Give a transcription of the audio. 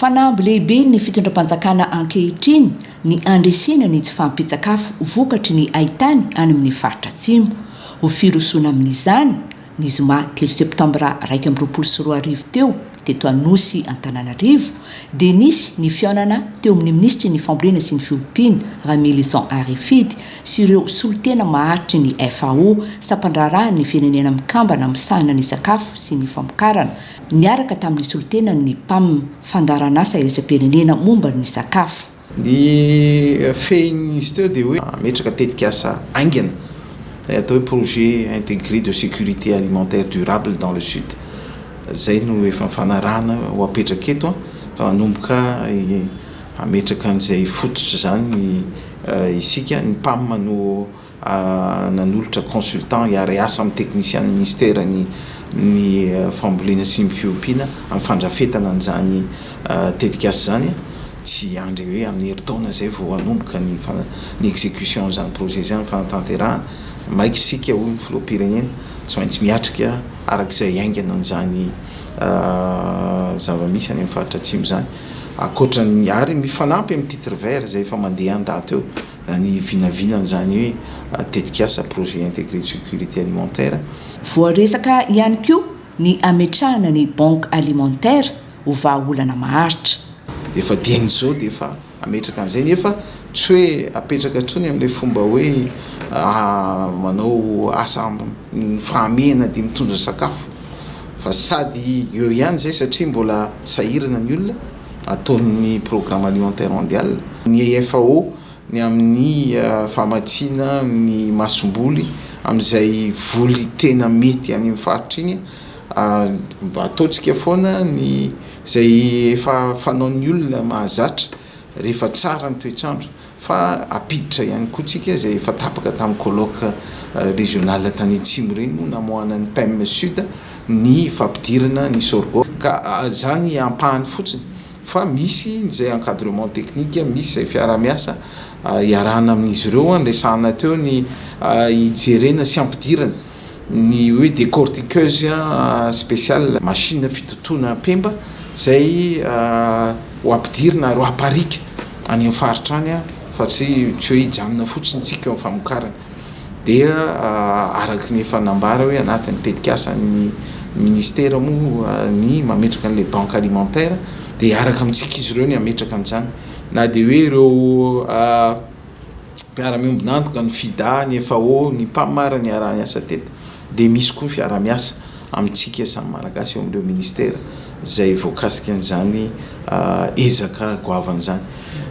Fanamby lehibe ny fitondram-panjakana ankehitriny ny handresena ny tsy fahampian-tsakafo vokatry ny haitany any amin'ny faritra atsimo. Ho firosoana amin'izany, ny zoma telo septambra 2021 teo, teto Anosy Antananarivo, dia nisy ny fihaonana teo amin'ny minisitry ny Fambolena sy ny Fiompiana, Ramilison Harifidy, sy ireo solontena maharitry ny FAO, sampandraharahan'ny Firenena Mikambana misahana ny sakafo sy ny famokarana, niaraka tamin'ny solontenan'ny PAM, Fandaharanasa iraisam-pirenena momba ny sakafo. Ny fehin'izy teo dia hoe hametraka tetikasa haingana, ilay atao hoe projet intégré de sécurité alimentaire durable dans le sud, izay no efa nifanarahana ho apetraka eto fa hanomboka hametraka an'izay fototra izany isika, ny PAM no nanolotra consultant hiara-hiasa amin'ny teknisian'ny minisiteran'ny ny fambolena sy ny fiompiana amin'ny fandrafetana an'izany tetikasa izany, tsy hiandry hoe amin'ny herintaona izay vao hanomboka ny ny execution an'izany projet izany, ny fanatanterahana, maika isika hoy ny filoham-pirenena, tsy maintsy miatrika araka izay haingana an'izany zava-misy any amin'ny faritra atsimo izany, ankoatra ny ary mifanampy amin'ny titre vert izay efa mandeha any rahateo. ny vinavinan'izany hoe tetikasa projet intégré de sécurité alimentaire. Voaresaka ihany koa ny hametrahana ny banque alimentaire ho vahaolana maharitra. Dia efa dieny izao dia efa hametraka an'izay nefa tsy hoe apetraka intsony amin'ilay fomba hoe manao asa amin'ny fahamehana dia mitondra sakafo fa sady eo ihany izay satria mbola sahirana ny olona ataon'ny Programme Alimentaire Mondial, ny FAO, ny amin'ny famatsiana ny masomboly amin'izay voly tena mety any amin'ny faritra iny, mba ataontsika foana ny izay efa fanaon'ny olona mahazatra rehefa tsara ny toetr'andro fa ampiditra ihany koa tsika izay efa tapaka tamin'ny colloque régional tany atsimo ireny moa namoahana ny PEM sud ny fampidirana ny sorgho ka zany ampahany fotsiny fa misy izay encadrement technique misy izay fiarahamiasa iarahana amin'izy ireo niresahana teo ny hijerena sy hampidirana ny hoe décortiqueuse spéciale machine fitotoana ampemba izay ho ampidirina ary ho aparika any amin'ny faritra any fa tsy tsy hoe hijanona fotsiny tsika eo amin'ny famokarana dia araka ny efa nambara hoe anatin'ny tetikasan'ny ministera moa ny mametraka an'ilay banque alimentaire dia hiaraka amintsika izy ireo ny hametraka an'izany na dia hoe ireo mpiara-miombon'antoka, ny FIDA, ny FAO, ny PAM ary niaraha-niasa teto dia misy koa ny fiaraha-miasa amintsika samy Malagasy eo amin'ireo ministera izay voakasika an'izany ezaka goavana izany.